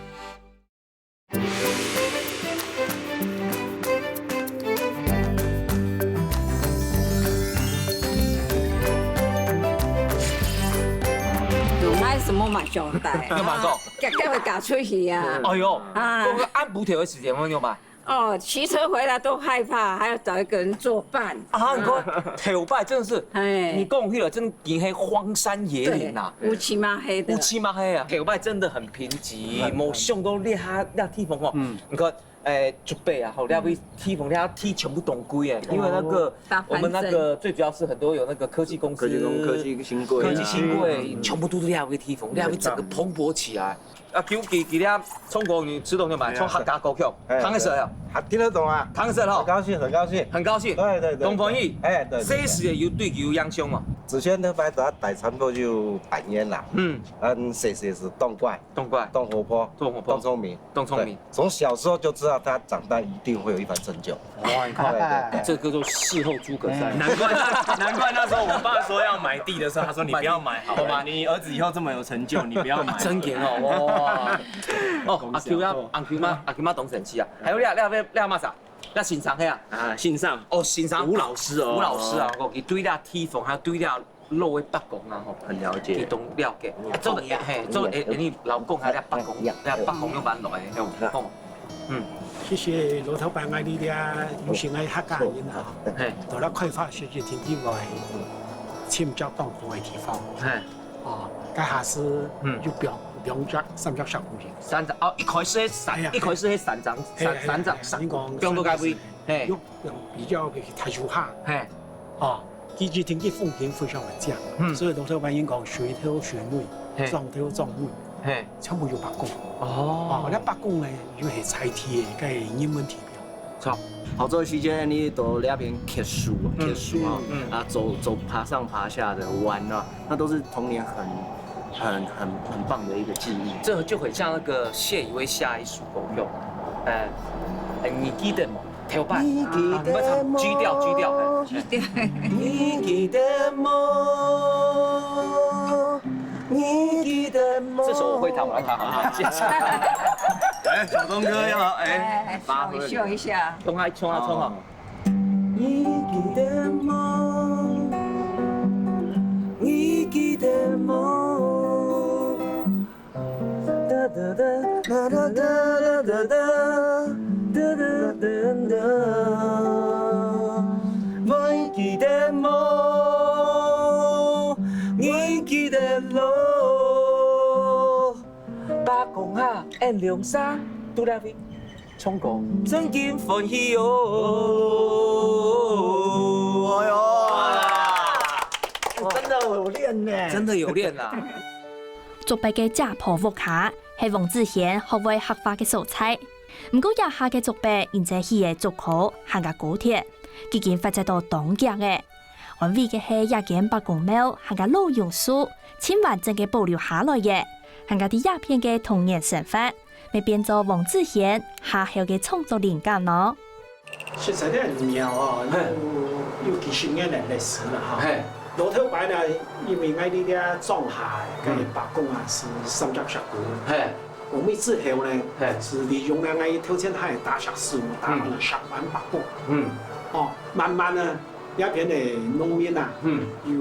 有買什麼嘛想戴？有買過？遽遽會嫁出去啊。哎呦，啊，講个暗晡頭个時間，我有買。哦，騎車回來都害怕，還要找一個人作伴。啊，你看頭擺真的是，哎，你講起來真的已經荒山野嶺啊。對，烏漆嘛黑的。烏漆嘛黑啊，頭擺真的很貧瘠，無想到這下這地方哦，嗯，你看。 哎，竹北啊，吼，那位地方，那地全部當貴哎，因為那個我們那個最主要是很多有那個科技公司，科技公科技新貴，科技新貴，全部都是那位地方，那位整個蓬勃起來。啊，尤其今天中國你知道嗎？唱客家歌曲，哎，聽得識啊？還聽得懂啊？聽得識吼？很高興，很高興，很高興，對對對，當歡喜。哎，對對對。這時有對佢有影響嗎？之前頭擺都戴差不多就半年啦，嗯，嗯，這時係當乖，當乖，當活潑，當活潑，當聰明，當聰明。 從小時候就知道他長大一定會有一番成就。哇，你看，對對對，這個就事後諸葛亮。難怪難怪那時候我爸說要買地的時候，他說你不要買，好吧？你兒子以後這麼有成就，你不要買。真的哦，哇！哦，阿Q啊，阿Q嘛，阿Q嘛當神奇啊。還有你啊，你啊，你啊，麼儕？你先生係啊？啊，先生。哦，先生。吳老師哦。吳老師啊，哦，佢對這地方，還有對這 老个伯公啊，吼，很了解。佢當了解。嗯，做得，嘿，做得，哎，你老公還有伯公，哎，伯公有搬來，吼。嗯。其實老頭擺𠊎這有成个客家人啊，嘿，到了開發時節，天地會，尋著當好个地方。嘿。哦，該下時，嗯，有兩，兩隻、三隻石牯人。三隻，哦，一開始係三，哎呀，一開始係三隻，哎，三，哎，三隻，哎，你講放到該位，嘿。用，用比較个大樹下。嘿。 哦，佢一定个風景非常个靚，嗯，所以老頭擺人講水頭水尾，嘿，庄頭庄尾，嘿，全部有伯公。哦，哦，該伯公呢，又係在地个，該人文地標。著。好，這段時間你到那邊𢯭手，嗯，𢯭手啊，嗯，嗯，啊，走走爬上爬下的玩啊，那都是童年很很很很棒的一個記憶。這就很像那個謝宇威下一首歌用，呃，呃，你記得嗎？ 頭擺。你記得無？啊，你愛唱G調，G調，嘿。G調。你記得無？你記得無？這首我會彈，我來彈好了。謝謝。哎，小東哥要，哎，哎，秀一下。衝啊，衝啊，衝啊！哦。你記得無？你記得無？ 會記得無？你記得無？伯公啊，𫣆兩儕，都來位。 唱歌，真經歡喜哦。哎喲，真的有練呢。真的有練啦。竹北个姐婆屋下，係黃子賢學會客話个所在。毋過這下个竹北，因在起个竹科，還加高鐵，已經發展到當遽个。安慰个係這間伯公廟，還加老榕樹，盡完整个保留下來个，還加在這片个童年生活。 乜變做黃子賢下後个創作靈感咯。實在个廟哦，嘿，有有幾十年个歷史了哈。嘿，老頭擺呢，因為𠊎這庄下个伯公啊，係三隻石牯。嘿，我們之後呢，嘿，係利用了𠊎頭前還打石屎，打了十萬伯公。嗯，哦，慢慢呢， 這片个農民啊，嗯，有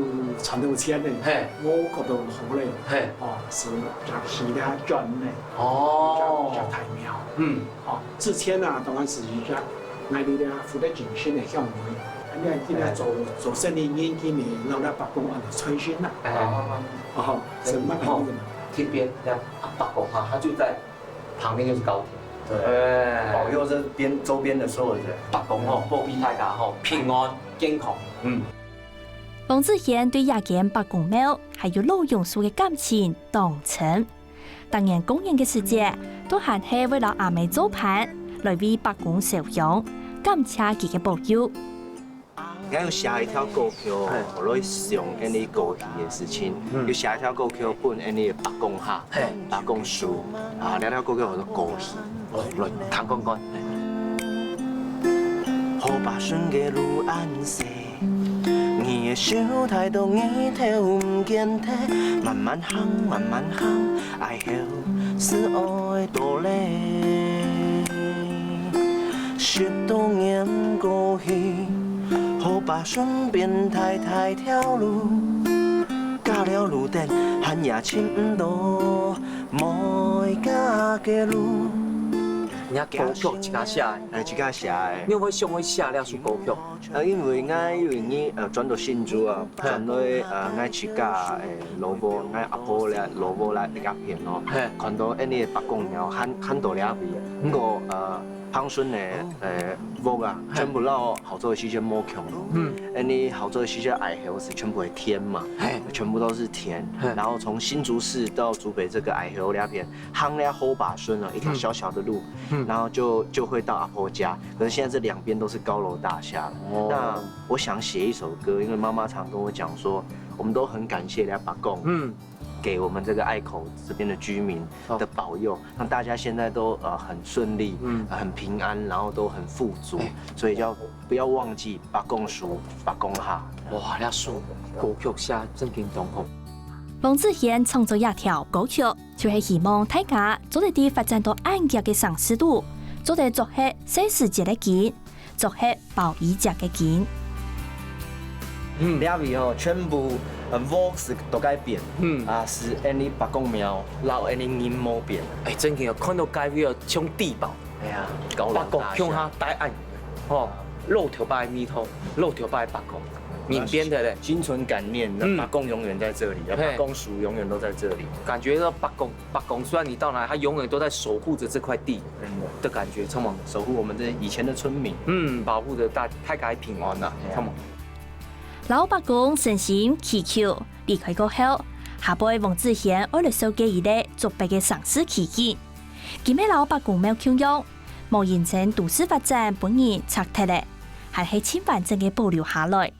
賺到錢呢，嘿，我覺得好咧，嘿，哦，係也起了轉呢，哦，也大廟，嗯，哦，之前啊，當然係一隻𠊎這个福德精神个香味，因为这个做做生意年轻人，让他伯公啊，开心啦。哎，哦，是蛮好的。这边那伯公哈，他就在旁边就是高铁。对，哎，保佑这边周边的所有人。伯公吼，保庇大家吼，平安健康。嗯。黃子賢對這間伯公廟還有老榕樹个感情當深。逐年過年个時節，都還係會摎阿姆做伴，來為伯公燒香，感謝佢个保佑。𠊎有寫一條歌曲，來想𠊎俚過去个事情，有寫一條歌曲分𠊎俚个伯公哈，伯公樹啊，這條歌曲叫做《過去》，來聽看看。河壩脣个路恁細，你个手抬到日頭毋見忒，慢慢行，慢慢行，愛後事愛倒咧。 十多年過去，河壩脣變大大條路，加了路燈，還也尋毋到每家个路。你个歌曲自家寫个？哎，自家寫个。你有無想過寫這首歌曲？呃，因為𠊎因為你呃轉到新竹啊，轉到呃𠊎自家誒老屋，𠊎阿婆咧老屋咧這片哦，看到恁呢伯公廟，看看到這位，不過呃。 旁脣个呃屋啊，全部摎好早个時節無共。嗯，恁呢好早个時節愛河是全部係田嘛，全部都是田。然後從新竹市到竹北這個愛河那邊，行了河壩脣啊，一條小小的路，然後就就會到阿婆家。可是現在這兩邊都是高樓大廈了。那我想寫一首歌，因為媽媽常跟我講說，我們都很感謝人家伯公。嗯。 給我們這個隘口這邊的居民的保佑，讓大家現在都呃很順利，嗯，很平安，然後都很富足，所以要不要忘記伯公樹、伯公下。哇，這首歌曲寫正經當好。黃子賢創作這條歌曲，就係希望大家做得在發展到恁遽个城市肚，做得做核細時節个根， 做核保育者个根。這位吼，全部呃屋是都改變，啊是恁呢伯公廟，摎恁呢人無變。哎，正經哦，看到該位哦，像地堡，哎呀，高樓伯公向下大愛，吼，老頭擺味道，老頭擺伯公，人變的嘞。心存感念，那伯公永遠在這裡，伯公樹永遠都在這裡。感覺到伯公，伯公雖然你到哪，他永遠都在守護著這塊地。 的感覺，著無？守護我們這以前的村民。嗯，保護著大大家平安啊，著無？摎伯公誠心祈求，離開過後，下背黃子賢愛來紹介一個竹北个城市奇景。佢乜摎伯公廟共樣，無因為都市發展分人拆忒了，還係盡完整个保留下來。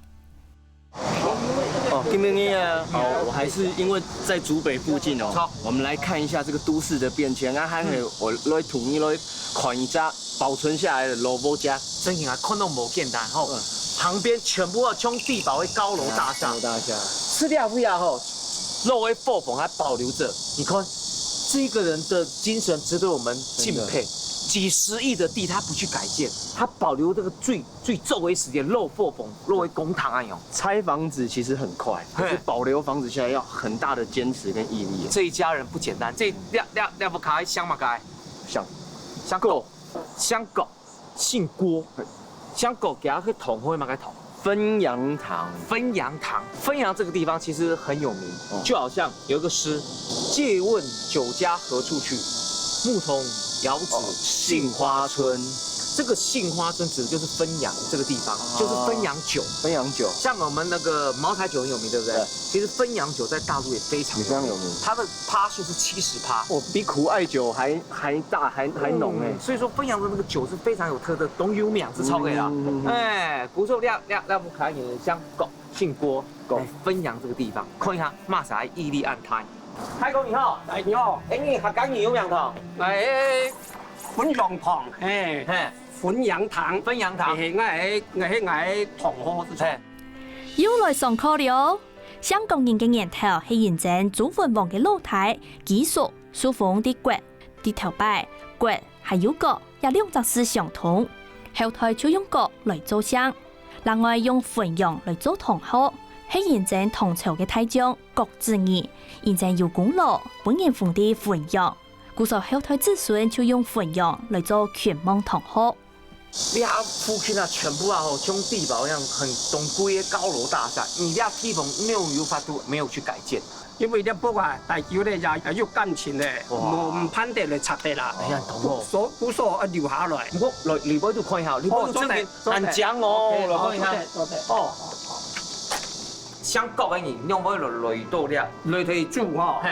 哦，今天呢，哦，我還是因為在竹北附近哦，我們來看一下這個都市的變遷。啊，還有我來同你來看一下保存下來的老屋家。真正啊，看到無簡單吼，旁邊全部啊，像地堡的高樓大廈，高樓大廈。是這位啊吼，老的伙房還保留著。你看，這個人的精神值得我們敬佩。幾十億的地，他不去改建，他保留這個最 最早个時節，老伙房、老个公堂恁樣。拆房子其實很快，可是保留房子下來要很大的堅持跟毅力。這一家人不簡單，這這這這屋下姓麼个？姓姓郭，姓郭，姓郭，姓郭，佢个堂號麼个堂？汾陽堂。汾陽堂，汾陽這個地方其實很有名，就好像有一個詩：借問酒家何處去，牧童遙指杏花村。 這個杏花村指的就是汾陽這個地方，就是汾陽酒。汾陽酒，像我們那個茅台酒很有名，對不對？其實汾陽酒在大陸也非常也非常有名。它的趴數是七十趴。哦，比苦艾酒還還大，還還濃哎。所以說汾陽的那個酒是非常有特色，當有名之超的啦。哎，古時候廖廖廖不可能有人姓郭，姓郭，哎，汾陽這個地方，看一下，馬上一粒暗態。 大哥你好，哎，你好，哎，你客家人有名堂？哎，汾陽堂，嘿，汾陽堂，汾陽堂，係，𠊎係，𠊎係，𠊎係同學，嘿，又來上課了。姓郭人个源頭係因為周文王个老弟，佢叔受封在郭，在頭擺，郭 還有郭這兩隻字相通，後代就用郭來做姓，另外用汾陽來做堂號，係因為唐朝个大將郭子儀，因為有功勞，分人封在汾陽，故所後代子孫就用汾陽來做君望堂號。這附近啊，全部啊吼，像地堡一樣，很當貴个高樓大廈。你這地方哪有法度無去改建？因為這屋啊，大久咧也也有感情咧，哇無毋盼得來拆忒啦。哎呀，懂哦。故所故所愛留下來。毋過來，你會都看一下，你會都正經做得，做得。恁靚哦，OK，來看一下。好，做得，做得。哦，像國个人，仰會來來到這？來台灣吼，嘿。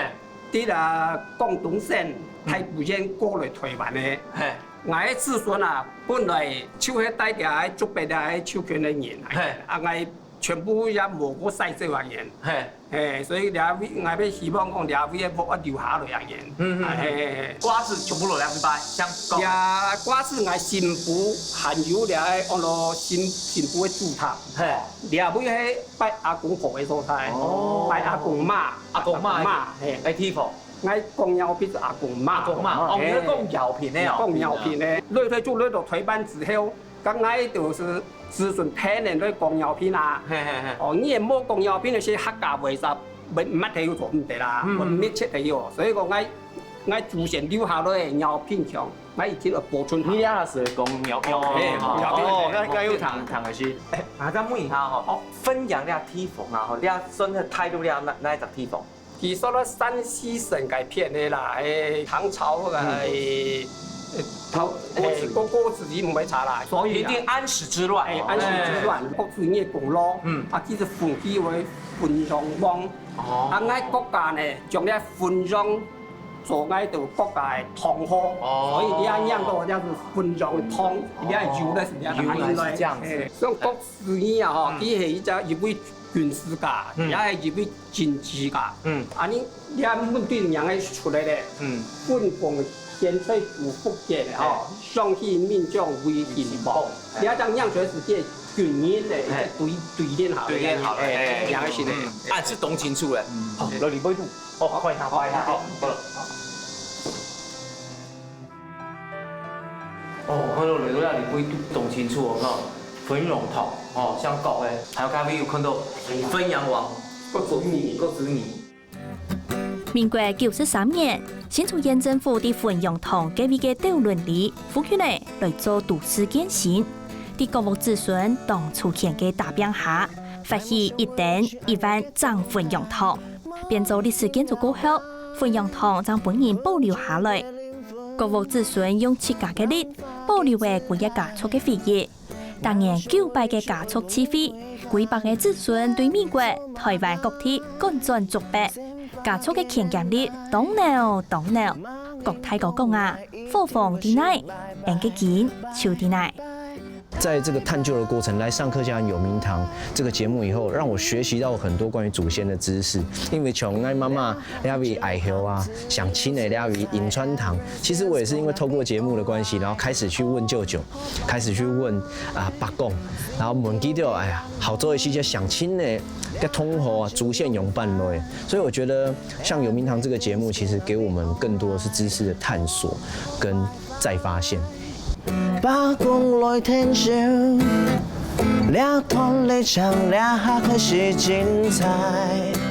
在啦廣東省大埔縣過來台灣个。嘿。 𠊎个子孫啊，本來就係戴這个竹北這个手圈个人啊，嘿。啊，𠊎全部也無過徙走个人。嘿。嘿，所以這位，𠊎也希望講這位个屋愛留下來个人。嗯，嗯，嗯。啊，嘿，嘿，嘿。掛紙全部落來拜，像講。這掛紙𠊎新婦還有這个安到新，新婦个祖堂。嘿。這位係拜阿公婆个所在，哦。拜阿公媽，阿公媽，阿公媽，嘿。哎，地方。 𠊎講饒平係阿公媽。阿公媽，哦，嘿。你係講饒平个哦。講饒平个，來台灣來到台灣之後，該𠊎就係子孫天天來講饒平啊。嘿，嘿，嘿。哦，你若無講饒平，該客家話就，毋，毋得有做毋得啦，嗯。會滅絕忒哦。所以講𠊎，𠊎祖先留下來个饒平腔，𠊎一定愛保存好。你也係講饒平哦，嘿，哦，饒平。哦，該，該有聽，聽个係。哎，啊，再問一下吼，哦。汾陽這地方啊，吼，你也算係大陸這哪，哪一隻地方？ 其實咧，山西省該片个啦，誒，唐朝个，嗯。誒，誒，陶，誒，郭子儀。郭，郭子儀毋會差啦，所以啊，平定安史之亂。誒，安史之亂，哎。郭子儀个功勞，嗯。啊，其實封佢為汾陽王。哦。啊，𠊎國家呢，將這汾陽做𠊎兜國家个糖河，哦。所以你愛念到這係汾陽个糖，你愛有个是這樣。哦，原來是這樣子。誒，所以郭子儀啊，吼，嗯。佢係一隻，一位 軍事家，嗯。也係一位政治家。嗯。啊，你，你看問對名个出來咧，嗯。分封現在古福建个吼，哎。上去閩江為興邦。興邦，哎。你看這樣念出來係這軍人个一個，哎。對，對聯好了，對聯好了，哎，哎，兩個字。嗯，啊，係當清楚咧。嗯。好，來，你背讀。哦，快一下，快一下，好，好了。 哦，看到來到這位都當清楚哦，吼，汾陽糖，吼，像講个，還有咖啡有看到汾陽王，郭子儀。郭子儀。民國九十三年，新竹縣政府在汾陽糖該位个斗崙里附近呢，來做都市更新。在郭屋子孫當出錢个打拚下，發起一等一萬整汾陽糖。 變做歷史建築過後，汾陽堂正分人保留下來。郭屋子孫用自家个力，保留了歸一家族个回憶。逐年九百个家族聚會，幾百个子孫對美國、台灣各地趕轉竹北，家族个牽結力當濃當濃。郭大哥講啊，伙房在哪，恩个根就在哪。 在這個探究的過程，來上客家人有名堂這個節目以後，讓我學習到很多關於祖先的知識。因為像𠊎媽媽這位哀后啊，鄉親个這位潁川堂，其實我也是因為透過節目的關係，然後開始去問舅舅，開始去問啊伯公，然後問佢兜，哎呀，好做一些鄉親个个通好啊，祖先仰般來。所以我覺得像有名堂這個節目，其實給我們更多的是知識的探索跟再發現。 伯公來𢯭手，這段歷程這下開始精彩。